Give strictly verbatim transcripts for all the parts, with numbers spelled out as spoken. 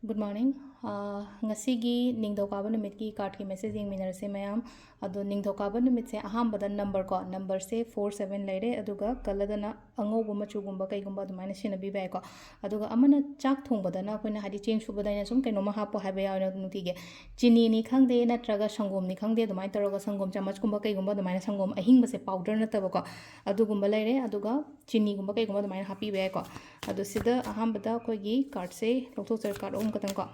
Good morning. ꯑꯥ, ꯉꯁꯤꯒꯤ ꯅꯤꯡꯊꯧꯀꯥꯕ ꯅꯨꯃꯤꯠꯀꯤ cardꯀꯤ message ꯌꯦꯡꯃꯤꯟꯅꯔꯁꯦ ꯃꯌꯥꯝ꯫ ꯑꯗꯣ ꯅꯤꯡꯊꯧꯀꯥꯕ ꯅꯨꯃꯤꯠꯁꯦ ꯑꯍꯥꯟꯕꯗ number ꯀꯣ, numberꯁꯦ four seven ꯂꯩꯔꯦ, ꯑꯗꯨꯒ colourꯗꯅ ꯑꯉꯧꯕ ꯃꯆꯨꯒꯨꯝꯕ ꯀꯩꯒꯨꯝꯕ ꯑꯗꯨꯃꯥꯏꯅ ꯁꯤꯖꯤꯟꯅꯕꯤꯕ ꯌꯥꯏꯀꯣ꯫ ꯑꯗꯨꯒ ꯑꯃꯅ ꯆꯥꯛ ꯊꯣꯡꯕꯗ ꯑꯩꯈꯣꯏꯅ ꯍꯥꯏꯗꯤ ꯆꯦꯡ ꯁꯨꯕꯗ ꯑꯩꯅ ꯁꯨꯝ ꯀꯩꯅꯣꯝꯃ ꯍꯥꯞꯄꯣ ꯍꯥꯏꯕ ꯌꯥꯎꯋꯦ ꯅꯨꯡꯇꯤꯒꯤ꯫ ꯆꯤꯅꯤꯅꯤ ꯈꯪꯗꯦ ꯅꯠꯇ꯭ꯔꯒ ꯁꯪꯒꯣꯝꯅꯤ ꯈꯪꯗꯦ ꯑꯗꯨꯃꯥꯏꯅ ꯇꯧꯔꯒ ꯁꯪꯒꯣꯝ ꯆꯥꯃꯁꯀꯨꯝꯕ ꯀꯩꯒꯨꯝꯕ ꯑꯗꯨꯃꯥꯏꯅ ꯁꯪꯒꯣꯝ ꯑꯍꯤꯡꯕꯁꯦ powder ꯅꯠꯇꯕꯀꯣ, ꯑꯗꯨꯒꯨꯝꯕ ꯂꯩꯔꯦ꯫ ꯑꯗꯨꯒ ꯆꯤꯅꯤꯒꯨꯝꯕ ꯀꯩꯒꯨꯝꯕ ꯑꯗꯨꯃꯥꯏꯅ ꯍꯥꯞꯄꯤꯕ ꯌꯥꯏꯀꯣ꯫ ꯑꯗꯣ ꯁꯤꯗ ꯑꯍꯥꯟꯕꯗ ꯑꯩꯈꯣꯏꯒꯤ cardꯁꯦ ꯂꯧꯊꯣꯛꯆꯔ card ꯑꯍꯨꯝ ꯈꯛꯇꯪ ꯀꯣ꯫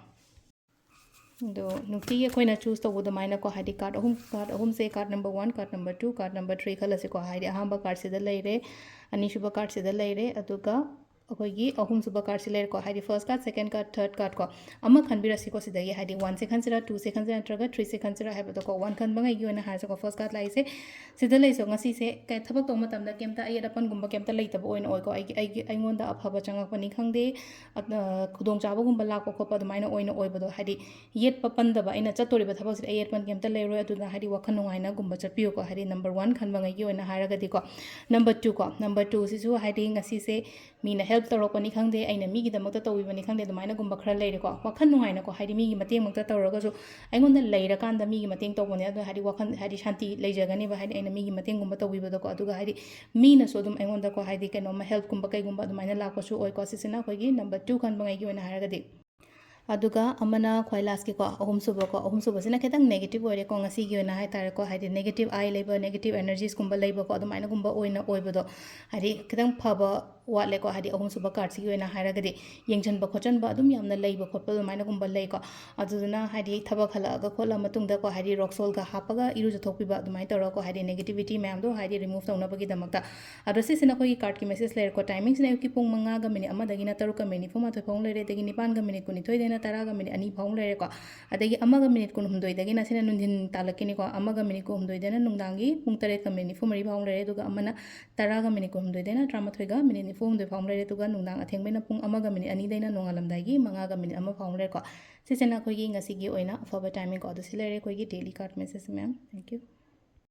ꯑꯗꯣ ꯅꯨꯡꯇꯤꯒꯤ ꯑꯩꯈꯣꯏꯅ choose ꯇꯧꯕ ꯑꯗꯨꯃꯥꯏꯅꯀꯣ, ꯍꯥꯏꯗꯤ card ꯑꯍꯨꯝ, card ꯑꯍꯨꯝꯁꯦ card number one, card number two, card number three ꯈꯜꯂꯁꯤꯀꯣ꯫ ꯍꯥꯏꯗꯤ ꯑꯍꯥꯟꯕ cardꯁꯤꯗ ꯂꯩꯔꯦ, ꯑꯅꯤꯁꯨꯕ cardꯁꯤꯗ ꯂꯩꯔꯦ, ꯑꯗꯨꯒ ꯑꯩꯈꯣꯏꯒꯤ ꯑꯍꯨꯝꯁꯨꯕ cardꯁꯤ ꯂꯩꯔꯦꯀꯣ꯫ ꯍꯥꯏꯗꯤ first card, second card, third card ꯀꯣ꯫ ꯑꯃ ꯈꯟꯕꯤꯔꯁꯤꯀꯣ ꯁꯤꯗꯒꯤ, ꯍꯥꯏꯗꯤ oneꯁꯦ ꯈꯟꯁꯤꯔꯥ, twoꯁꯦ ꯈꯟꯁꯤꯔꯥ ꯅꯠꯇ꯭ꯔꯒ threeꯁꯦ ꯈꯟꯁꯤꯔꯥ ꯍꯥꯏꯕꯗꯣꯀꯣ꯫ One ꯈꯟꯕꯉꯩꯒꯤ ꯑꯣꯏꯅ ꯍꯥꯏꯔꯁꯤꯀꯣ, first card ꯂꯥꯛꯏꯁꯦ꯫ ꯁꯤꯗ ꯂꯩꯁꯦ ꯉꯁꯤꯁꯦ ꯀꯩ-, ꯊꯕꯛ ꯇꯧꯕ ꯃꯇꯝꯗ ꯀꯩꯝꯇ ꯑꯌꯦꯠ ꯑꯄꯟꯒꯨꯝꯕ ꯀꯩꯝꯇ ꯂꯩꯇꯕ ꯑꯣꯏꯅ ꯑꯣꯏꯀꯣ꯫ ꯑꯩꯒꯤ, ꯑꯩꯒꯤ, ꯑꯩꯉꯣꯟꯗ ꯑꯐꯕ ꯆꯪꯉꯛꯄꯅꯤ ꯈꯪꯗꯦ, ꯑ, ꯈꯨꯗꯣꯡꯆꯥꯕꯒꯨꯝꯕ ꯂꯥꯛꯄ ꯈꯣꯠꯄ ꯑꯗꯨꯃꯥꯏꯅ ꯑꯣꯏꯅ ꯑꯣꯏꯕꯗꯣ, ꯍꯥꯏꯗꯤ ꯌꯦꯠꯄ ꯄꯟꯗꯕ, ꯑꯩꯅ ꯆꯠꯇꯣꯔꯤꯕ ꯊꯕꯛꯁꯤꯗ ꯑꯌꯦꯠꯄꯟ ꯀꯩꯝꯇ ꯂꯩꯔꯣꯏ꯫ ꯑꯗꯨꯅ ꯍꯥꯏꯗꯤ ꯋꯥꯈꯜ ꯅꯨꯡꯉꯥꯏꯅꯒꯨꯝꯕ ꯆꯠꯄꯤꯌꯨꯀꯣ, ꯍꯥꯏꯗꯤ number one ꯈꯟꯕꯉꯩꯒꯤ ꯑꯣꯏꯅ ꯍꯥꯏꯔꯒꯗꯤꯀꯣ꯫ Number two ꯀꯣ, number twoꯁꯤꯁꯨ ꯍꯥꯏꯗꯤ ꯉꯁꯤꯁꯦ ꯃꯤꯅ help ꯇꯧꯔꯛꯄꯅꯤ ꯈꯪꯗꯦ, ꯑꯩꯅ ꯃꯤꯒꯤꯗꯃꯛꯇ ꯇꯧꯕꯤꯕꯅꯤ ꯈꯪꯗꯦ, ꯑꯗꯨꯃꯥꯏꯅꯒꯨꯝꯕ ꯈꯔ ꯂꯩꯔꯦꯀꯣ꯫ ꯋꯥꯈꯜ ꯅꯨꯡꯉꯥꯏꯅꯀꯣ, ꯍꯥꯏꯗꯤ ꯃꯤꯒꯤ ꯃꯇꯦꯡꯃꯛꯇ ꯇꯧꯔꯒꯁꯨ ꯑꯩꯉꯣꯟꯗ ꯂꯩꯔꯀꯥꯟꯗ ꯃꯤꯒꯤ ꯃꯇꯦꯡ ꯇꯧꯕꯅꯦ꯫ ꯑꯗꯣ ꯍꯥꯏꯗꯤ ꯋꯥꯈꯜ ꯍꯥꯏꯗꯤ ꯁꯥꯟꯇꯤ ꯂꯩꯖꯒꯅꯦꯕ, ꯍꯥꯏꯗꯤ ꯑꯩꯅ ꯃꯤꯒꯤ ꯃꯇꯦꯡꯒꯨꯝꯕ ꯇꯧꯕꯤꯕꯗꯀꯣ꯫ ꯑꯗꯨꯒ ꯍꯥꯏꯗꯤ ꯃꯤꯅꯁꯨ ꯑꯗꯨꯝ ꯑꯩꯉꯣꯟꯗꯀꯣ ꯍꯥꯏꯗꯤ ꯀꯩꯅꯣꯝꯃ helpꯀꯨꯝꯕ ꯀꯩꯒꯨꯝꯕ ꯑꯗꯨꯃꯥꯏꯅ ꯂꯥꯛꯄꯁꯨ ꯑꯣꯏꯀꯣ꯫ ꯁꯤꯁꯤꯅ ꯑꯩꯈꯣꯏꯒꯤ number two ꯈꯟꯕꯉꯩꯒꯤ ꯑꯣꯏꯅ ꯍꯥꯏꯔꯒꯗꯤ꯫ ꯑꯗꯨꯒ ꯑꯃꯅ ꯈ꯭ꯋꯥꯏ lastꯀꯤꯀꯣ, ꯑꯍꯨꯝꯁꯨꯕꯀꯣ, ꯑꯍꯨꯝꯁꯨꯕꯁꯤꯅ ꯈꯤꯇꯪ negative ꯑꯣꯏꯔꯦꯀꯣ ꯉꯁꯤꯒꯤ ꯑꯣꯏꯅ ꯍꯥꯏꯇꯥꯔꯦꯀꯣ, ꯍꯥꯏꯗꯤ negative eye ꯂꯩꯕ, negative energiesꯀꯨꯝꯕ ꯂꯩꯕꯀꯣ, ꯑꯗꯨꯃꯥꯏꯅꯒꯨꯝꯕ ꯑꯣꯏꯅ ꯑꯣꯏꯕꯗꯣ, ꯍꯥꯏꯗꯤ ꯈꯤꯇꯪ ꯐꯕ ꯋꯥꯠꯂꯦꯀꯣ, ꯍꯥꯏꯗꯤ ꯑꯍꯨꯝꯁꯨꯕ cardꯁꯤꯒꯤ ꯑꯣꯏꯅ ꯍꯥꯏꯔꯒꯗꯤ꯫ ꯌꯦꯡꯁꯤꯟꯕ ꯈꯣꯠꯆꯟꯕ ꯑꯗꯨꯝ ꯌꯥꯝꯅ ꯂꯩꯕ ꯈꯣꯠꯄ ꯑꯗꯨꯃꯥꯏꯅꯒꯨꯝꯕ ꯂꯩꯀꯣ꯫ ꯑꯗꯨꯗꯨꯅ ꯍꯥꯏꯗꯤ ꯊꯕꯛ ꯍꯜꯂꯛꯑꯒ ꯈꯣꯠꯂ ꯃꯇꯨꯡꯗꯀꯣ, ꯍꯥꯏꯗꯤ rock saltꯀ ꯍꯥꯞꯄꯒ ꯏꯔꯨꯖꯊꯣꯛꯄꯤꯕ ꯑꯗꯨꯃꯥꯏꯅ ꯇꯧꯔꯒꯀꯣ, ꯍꯥꯏꯗꯤ negativity ꯃꯌꯥꯝꯗꯣ ꯍꯥꯏꯗꯤ remove ꯇꯧꯅꯕꯒꯤꯗꯃꯛꯇ꯫ ꯑꯗꯣ ꯁꯤꯁꯤꯅ ꯑꯩꯈꯣꯏꯒꯤ cardꯀꯤ message ꯂꯩꯔꯦꯀꯣ꯫ Timingꯁꯤꯅ ꯑꯌꯨꯛꯀꯤ ꯄꯨꯡ ꯃꯉꯥꯒ minute ꯑꯃꯗꯒꯤꯅ ꯇꯔꯨꯛꯀ minute ꯅꯤꯐꯨ ꯃꯥꯊꯣꯏ ꯐꯥꯎ ꯂꯩꯔꯦ, ꯑꯗꯒꯤ ꯅꯤꯄꯥꯟꯒ minute ꯀꯨꯟꯅꯤꯊꯣꯏꯗꯩꯅ ꯇꯔꯥꯒ minute ꯑꯅꯤ ꯐꯥꯎ ꯂꯩꯔꯦꯀꯣ꯫ ꯑꯗꯒꯤ ꯑꯃꯒ minute ꯀꯨꯟꯍꯨꯝꯗꯣꯏꯗꯒꯤꯅ ꯁꯤꯅ ꯅꯨꯡꯊꯤꯟ ꯇꯥꯜꯂꯛꯀꯤꯅꯤꯀꯣ꯫ ꯑꯃꯒ minute ꯀꯨꯟꯍꯨꯝꯗꯣꯏꯗꯩꯅ ꯅꯨꯡꯗꯥꯡꯒꯤ ꯄꯨꯡ ꯇꯔꯦꯠꯀ minute ꯅꯤꯐꯨ ꯃꯔꯤ ꯐꯥꯎ ꯂꯩꯔꯦ, ꯑꯗꯨꯒ ꯑꯃꯅ ꯇꯔꯥꯒ minute ꯀꯨꯟꯍꯨꯝꯗꯣꯏꯗꯩꯅ ꯇꯔꯥꯃꯥꯊꯣꯏꯒ minute ꯅꯤꯐꯨ ꯍꯨꯝꯗꯣꯏ ꯐꯥꯎ ꯂꯩꯔꯦ, ꯑꯗꯨꯒ ꯅꯨꯡꯗꯥꯡ ꯑꯊꯦꯡꯕꯩꯅ ꯄꯨꯡ ꯑꯃꯒ minute ꯑꯅꯤꯗꯩꯅ ꯅꯣꯡꯉꯥꯜꯂꯝꯗꯥꯏꯒꯤ ꯃꯉꯥꯒ minute ꯑꯃ ꯐꯥꯎ ꯂꯩꯔꯦꯀꯣ꯫ ꯁꯤꯁꯤꯅ ꯑꯩꯈꯣꯏꯒꯤ ꯉꯁꯤꯒꯤ ꯑꯣꯏꯅ ꯑꯐꯕ timingꯀꯣ꯫ ꯑꯗꯨ ꯁꯤ ꯂꯩꯔꯦ ꯑꯩꯈꯣꯏꯒꯤ daily card message ꯃꯌꯥꯝ꯫ Thank you꯫